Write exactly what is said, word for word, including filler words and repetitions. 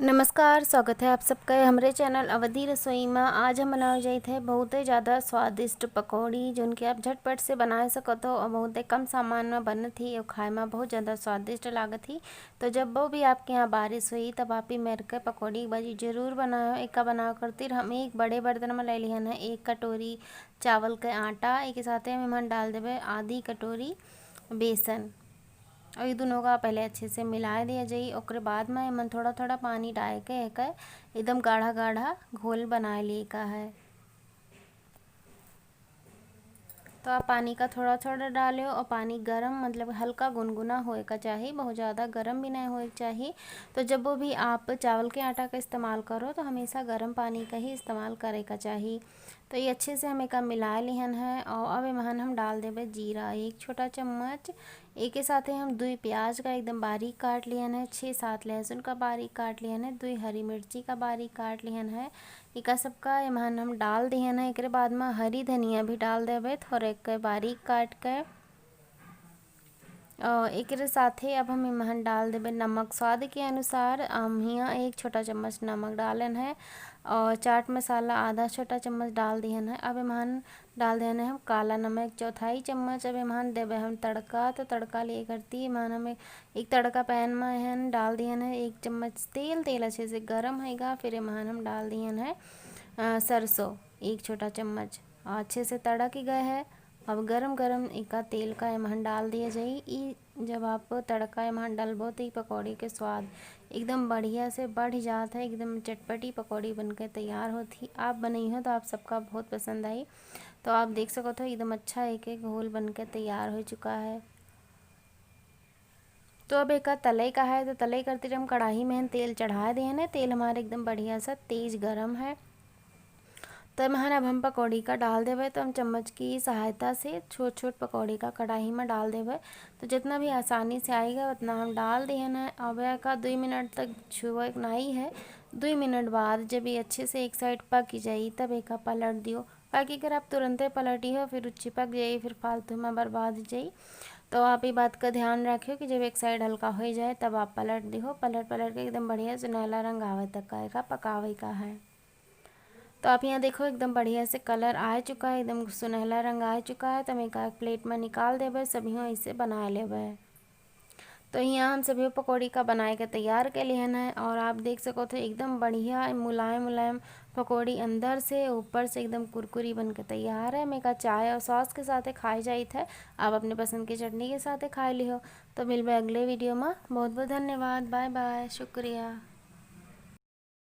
नमस्कार, स्वागत है आप सबका हमरे चैनल अवधी रसोई में। आज हम बनावे जाइत है बहुते ज़्यादा स्वादिष्ट पकौड़ी, जोन के आप झटपट से बनाए सकत हो और बहुते कम सामान में बनत ही और खाए में बहुत ज़्यादा स्वादिष्ट लागत ही। तो जब वो भी आपके यहाँ बारिश हुई, तब आप ही मेर के पकौड़ी भाजी जरूर बनाओ। एका बनावे खातिर हम एक बड़े बर्तन में ले लिहन है एक कटोरी चावल के आटा, एक साथे हम एमन डाल देबे आधी कटोरी बेसन। और ये दोनों का पहले अच्छे से मिला दिया जाई। ओकरे बाद में एमन थोड़ा थोड़ा पानी डाल के एक एकदम गाढ़ा गाढ़ा घोल बना लिए का है। तो आप पानी का थोड़ा थोड़ा डालियो और पानी गरम, मतलब हल्का गुनगुना होए का चाही, बहुत ज़्यादा गरम भी नहीं होए के चाही। तो जब वो भी आप चावल के आटा का इस्तेमाल करो, तो हमेशा गरम पानी का ही इस्तेमाल करे का चाही। तो ये अच्छे से हम एका मिला लिहन है और अब एमहन हम डाल देबे जीरा एक छोटा चम्मच। एके साथे हम दुई प्याज का एकदम बारीक काट लिहन है, छः सात लहसुन का बारीक काट लिहन है, दुई हरी मिर्ची का बारीक काट लिहन है। एका सबका एमहन हम डाल दिहन है। एकरे बाद में हरी धनिया भी डाल देबे थोड़े के बारीक काट के। और एकरे साथे अब हम एमहन डाल देबे नमक स्वाद के अनुसार। हम हियाँ एक छोटा चम्मच नमक डालन है और चाट मसाला आधा छोटा चम्मच डाल दिहन है। अब एमहन डाल दिहन है हम काला नमक चौथाई चम्मच। अब एमहन देबे हम तड़का, तो तड़का लिए करती एमहन हम एक, एक तड़का पैन में हन डाल दिहन है एक चम्मच तेल। तेल अच्छे से गरम होएगा, फिर एमहन हम डाल दिहन है अ, सरसों एक छोटा चम्मच। अच्छे से तड़क गए है। अब गरम गरम एका तेल का एमहन डाल दिया जाई। ई जब आप तड़का एमहन डालबो, तो ई पकौड़ी के स्वाद एकदम बढ़िया से बढ़ जात है, एकदम चटपटी पकौड़ी बनके तैयार होत ही। आप बनइहो तो आप सबका बहुत पसंद आई। तो आप देख सकत हो एकदम अच्छा एक एक घोल बनके तैयार हो चुका है। तो अब एका तलई का है, तो तलई करती हम कढ़ाई में तेल चढ़ा दिहन है। तेल हमारे एकदम बढ़िया सा तेज गरम है। तो एमहन अब हम पकौड़ी का डाल देबे, तो हम चम्मच की सहायता से छोट छोट पकौड़ी का कढ़ाई में डाल देबे। तो जितना भी आसानी से आएगा उतना हम डाल दिहन है। अब एका दुई मिनट तक छुए के नाई है। दुई मिनट बाद जब ये अच्छे से एक साइड पक जाई, तब एका पलट दियो। बाकी अगर आप तुरंते पलटी हो, फिर उ चिपक जाई, फिर फालतू में बर्बाद जाई। तो आप ये बात का ध्यान रखियो कि जब एक साइड हल्का हो जाए, तब आप पलट दिहो। पलट पलट के एकदम बढ़िया सुनहला रंग आवे तक का एका पकावे का है। तो आप यहाँ देखो एकदम बढ़िया से कलर आ चुका है, एकदम सुनहला रंग आ चुका है। तो हम एका एक प्लेट में निकाल देबे, सभी ऐसे बना लेबे। तो यहाँ हम सभी पकौड़ी का बनाए के तैयार के लिहन है और आप देख सकत हो एकदम बढ़िया मुलायम मुलायम पकौड़ी अंदर से ऊपर से एकदम कुरकुरी बन के तैयार है। एका चाय और सॉस के साथे खाए जाइत है। आप अपने पसंद की चटनी के साथे खाए लिहो। तो मिलबे अगले वीडियो में। बहुत बहुत धन्यवाद, बाय बाय, शुक्रिया।